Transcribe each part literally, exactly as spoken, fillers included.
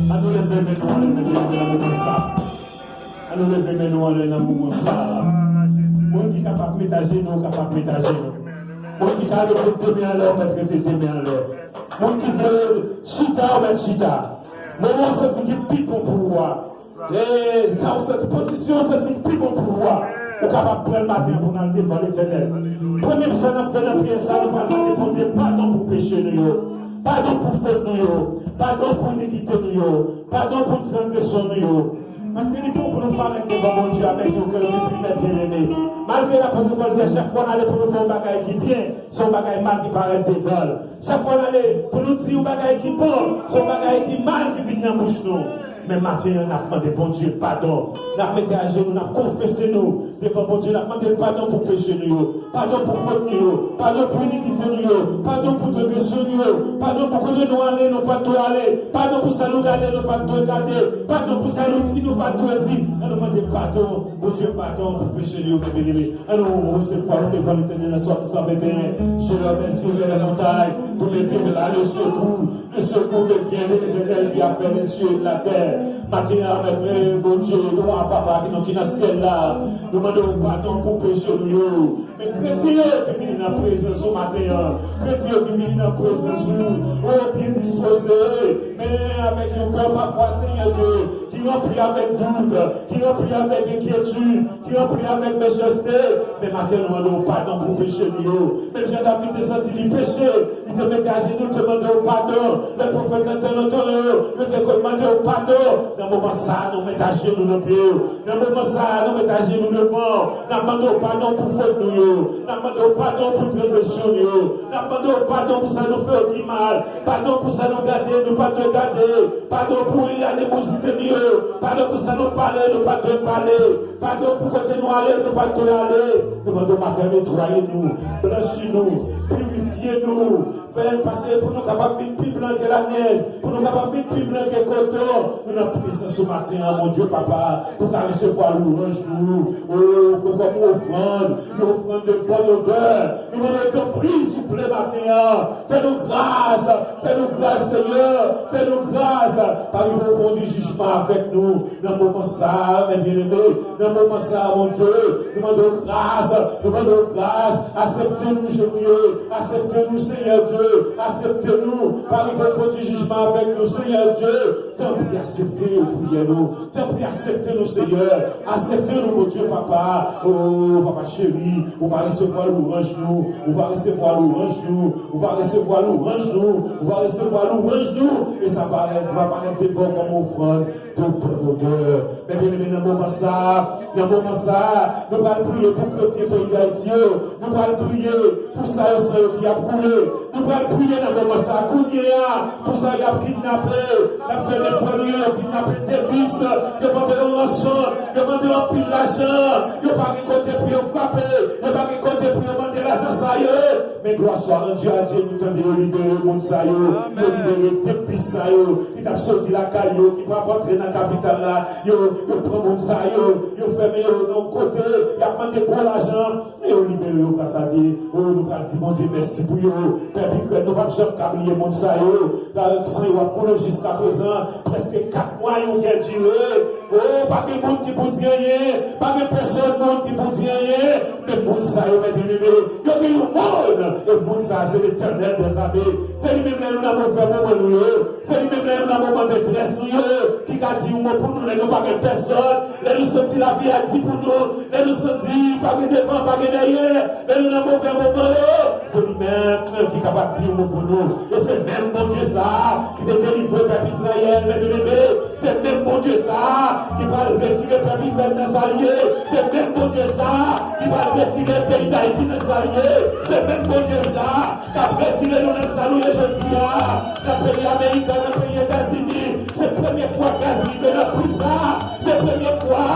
An nou leve men nou anlè nan moman sa. An nou leve men nou anlè nan moman sa. Moun ki kapab met ajenou, kapab met ajenou. Moun ki ka rete de men anlè, ou mèt rete de men anlè. Moun ki vle chita, ou mèt chita. Moman w santi ki pi bon pou ou a. E sa ou santi, pozisyon ou santi ki pi bon pou ou a, ou kapab pran l maten an pou n al devan Letènèl. Premye sa n ap fè nan priyè sa, nou pral mande Bondye padon pou peche nou yo, padon pou fot nou yo, padon pou inikite nou yo, padon pou transgresyon nou yo. Paske li bon pou nou parèt devan Bondye avèk yon kè ki pi nèt, byeneme. Malgre lapòt Pòl di a, chak fwa n ale pou nou fè yon bagay ki byen, se yon bagay mal ki parèt devan l. Chak fwa n ale pou nou di yon bagay ki bon, se yon bagay ki mal ki vin nan bouch nou. Men maten an, n ap mande Bondye padon. N ap mete ajenou, n ap konfese nou devan Bondye, n ap mande l padon pou peche nou yo, padon pou fot nou yo, padon pou inikite nou yo, padon pou transgresyon nou yo, padon pou kote nou ale, nou pa t dwe ale, padon pou sa nou gade, nou pa t dwe gade, padon pou sa nou di, nou pa t dwe di. An nou mande padon, Bondye, padon pou peche nou yo, byeneme. An nou resevwa nou devan Letènèl nan Sòm san venteyen. Je leur mèsi vers les montagnes, d'où me viendra le secours. Le secours me vient de l'Éternel qui a fait les cieux et la terre. Maten an, mèt, Bondye, nou a papa ki nan, ki nan syèl la. Nou mande w padon pou peche nou yo. Men kretyen yo ki vini nan prezans ou maten an, kretyen yo ki vini nan prezans ou, o byen dispoze, men avèk yon kè pafwa, Senyè Dye, ki ranpli avèk dout, ki ranpli avèk enkyetid, ki ranpli avèk mechanste. Men maten an, nou mande w padon pou peche nou yo. Menm jan David te santi li peche, li te mete ajenou, li te mande w padon. Lè pwofèt Natan, Natan yo, yo te konn mande w padon. Nan moman sa a, nou mete ajenou nan pye w. Nan moman sa a, nou mete ajenou devan w. N ap mande w padon pou fot nou yo. N ap mande w padon pou transgresyon nou yo. N ap mande w padon pou sa nou fè yo ki mal. Padon pou sa nou gade, nou pa t dwe gade. Padon pou animozite nou yo. Padon pou sa nou pale, nou pa t dwe pale. Padon pou kote nou ale, nou pa t dwe ale. Nou mande w maten an netwaye nou, blanchi nou, pirifye nou. Fè n pase pou nou kapab vin pi blan ke lanyèj, pou nou kapab vin pi blan ke koton. Nou nan prezans ou maten an, Bondye Papa, pou ka resevwa lwanj nou. O, kòm yon ofrann, yon ofrann de bòn odè. Nou mande w tanpri, souple maten an. Fè nou gras, fè nou gras, Senyè, fè nou gras. Pa rive o fon di jijman avèk nou nan moman sa a, mes bien-aimés, nan moman sa a, Bondye, nou mande w gras, nou mande w gras, aksepte nou jan nou ye, aksepte nou, Senyè Dye, aksepte nou, pa rive pwodui jijman avèk nou, Senyè Dye, tanpri aksepte priyè nou, tanpri aksepte nou, Senyè, aksepte nou, Bondye, Papa, o, Papa cheri, ou va resevwa lwanj nou, ou va resevwa lwanj nou, ou va resevwa lwanj nou, ou va resevwa lwanj nou, e sa va, va parèt devan w kòm ofrann. Tout fè odè. Mes bien-aimés, nan moman sa a, nan moman sa a, nou pral priye pou kretyen peyi Dayiti yo. Nou pral priye pou sa yo san yo ki ap koule. Nou pral priye nan moman sa a, kounye a, pou sa y ap kidnape. N ap tande frè nou yo, yo kidnape de bis, yo mande yo ranson, yo mande yo anpil lajan, yo pa gen kote pou yo frape, yo pa gen kote pou yo mande lajan sa yo. Men glwa swa randi a Dye, nou tande yo libere moun sa yo, yo libere de bis sa yo, ki t ap soti lakay yo, ki pral antre nan kapital la, yo, yo pran moun sa yo, yo fèmen yo nan yon kote, y ap mande gwo lajan, men yo libere yo gras a Dye. O, nou pral di Bondye mèsi pou yo. Pèp Ikrèn, nou p ap janm ka bliye moun sa yo. San yo ap koule jiskaprezan, prèske kat mwa yon gè dire. O, pa gen moun ki pou di anyen, pa gen pèsòn moun ki pou di anyen. Men moun sa yo, mes bien-aimés, yo gen yon mòn, e moun sa a se Letènèl dèzame. Se li menm lè nou nan movè moman nou yo, se li menm lè nou nan moman detrès nou yo, ki ka di yon mo pou nou lè nou pa gen pèsòn, lè nou santi lavi a di pou nou, lè nou santi pa gen devan, pa gen dèyè, lè nou nan movè moman yo. Se li menm ki kapab di yon mo pou nou. E se menm Bondye sa a ki te delivre pèp Izrayèl, mes bien-aimés. Se menm Bondye sa a ki pral retire pèp Ikrèn nan sa l ye. Se menm Bondye sa a ki pral retire peyi Dayiti nan sa l ye. Se menm Bondye sa a k ap retire nou nan sa nou ye jodi a. Nan peyi Amerik, nan peyi Etazini, se premye fwa gaz rive nan pri sa a. Se premye fwa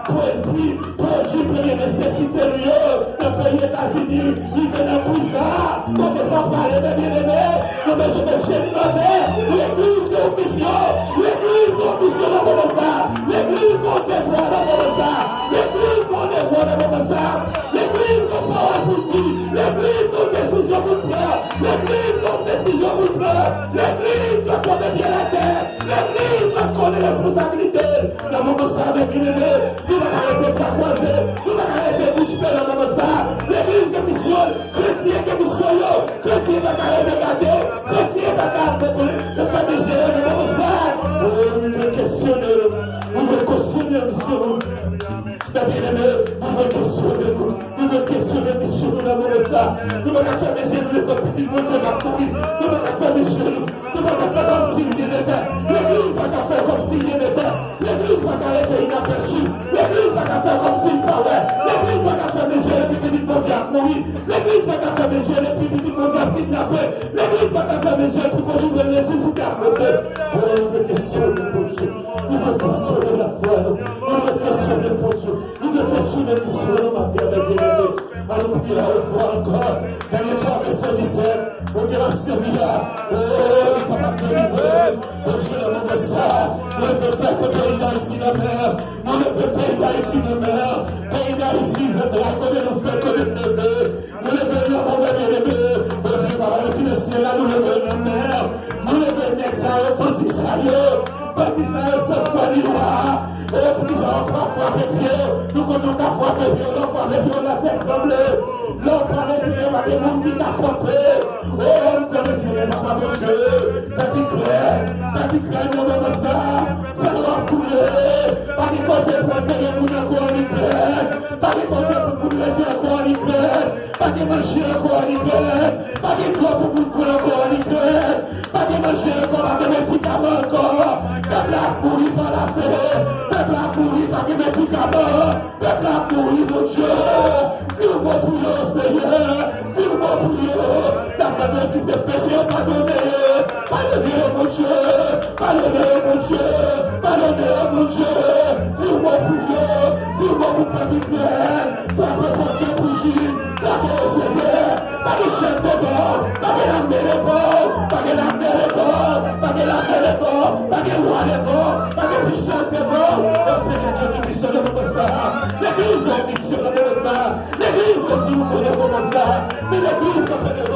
pwodui, pwodui premye nesesite nou yo nan peyi Etazini rive nan pri sa a. Kote sa prale, mes bien-aimés? Nou bezwen met je nou nan tè. Legliz gen yon misyon. Legliz gen yon misyon nan moman sa a. Legliz gen yon devwa nan moman sa a. Legliz gen yon devwa nan moman sa a. Legliz gen yon pawòl pou l di. Legliz gen yon desizyon pou l pran. Legliz gen yon desizyon pou l pran. Legliz dwe fòme pye l atè. Legliz dwe konnen responsablite l. Nan moman sa a, mes bien-aimés, nou pa ka rete bra kwaze, nou pa ka rete bouch be nan moman sa a. Legliz gen misyon l, kretyen gen misyon yo, kretyen pa ka rete gade, kretyen pa ka fèmen je yo nan moman sa a. O, nou dwe kesyone, nou dwe kesyone misyon nou. Mes bien-aimés, nou dwe kesyone nou. Nou dwe kesyone misyon nou nan moman sa. Nou pa ka fèmen je nou devan pitit Bondye k ap mouri. Nou pa ka fèmen je nou. Nou pa ka fè kòmsi rien n'était. Legliz pa ka fè kòmsi rien n'était. Legliz pa ka rete inapèchi. Legliz pa ka fè kòmsi l pa wè. Legliz pa ka fèmen je epi pitit Bondye ap mouri. Legliz pa ka fèmen je epi pitit Bondye ap kidnape. Legliz pa ka fèmen je epi gwo jounal nesesite ap monte. O, nou dwe kesyone Bondye. Nou dwe kesyone lafwa nou. Nou dwe kesyone Bondye. Nou dwe kesyone misyon nou maten avèk Bondye. Ann nou priye a wot vwa ankò. Dènye twa mesye disèt, Bondye n ap sèvi a, o, li kapab delivre nou. Bondye, nan moman sa a, leve pèp peyi Dayiti nan men. Nou leve peyi Dayiti nan men. Peyi Dayiti, zantray kote nou fèt, kote nou leve. Nou leve nan moman, bien-aimés. Bondye, Papa nou ki nan syèl la, nou leve nan men. Nou leve nèg sa yo, bandi sa yo. Bandi sa yo san fwa ni lwa. O, pou ki sa yo pa frape pye yo? Nou konn nou ka frape pye yo, nou frape pye yo, latè tranble. Lè w pale, Senyè, pa gen moun ki ka kanpe. O, m konnen, Senyè, Papa Bondye, pèp Ikrèn, pèp Ikrèn, nan moman sa a, san yo ap koule. Pa gen kote pou antere moun ankò ann Ikrèn. Pa gen kote pou moun rete ankò ann Ikrèn. Pa gen manje ankò ann Ikrèn. Pa gen dlo pou moun bwè ankò ann Ikrèn. Pa gen manje ankò, pa gen medikaman ankò. Pèp la ap mouri pa lafen. Pèp la ap mouri, pa gen medikaman. Pèp la ap mouri, Bondye. Di yon mo pou yo, Senyè. Di yon mo pou yo. N ap mande w si se peche yo, padone yo. Padone yo, Bondye. Padone yo, Bondye. Padone yo, Bondye. Di yon mo pou yo. Di yon mo pou pèp Ikrèn. Frape pòt yo pou di, frape yo, Senyè. Pa gen chèf devan w, pa gen lame devan w, pa gen lame devan w, pa gen lame devan w, pa gen wa devan w, pa gen pisans devan w. O Senyè Dye, gen misyon nan moman sa a. Legliz gen misyon nan moman sa a. Legliz gen dirijan nan moman sa a. Men legliz kanpe devan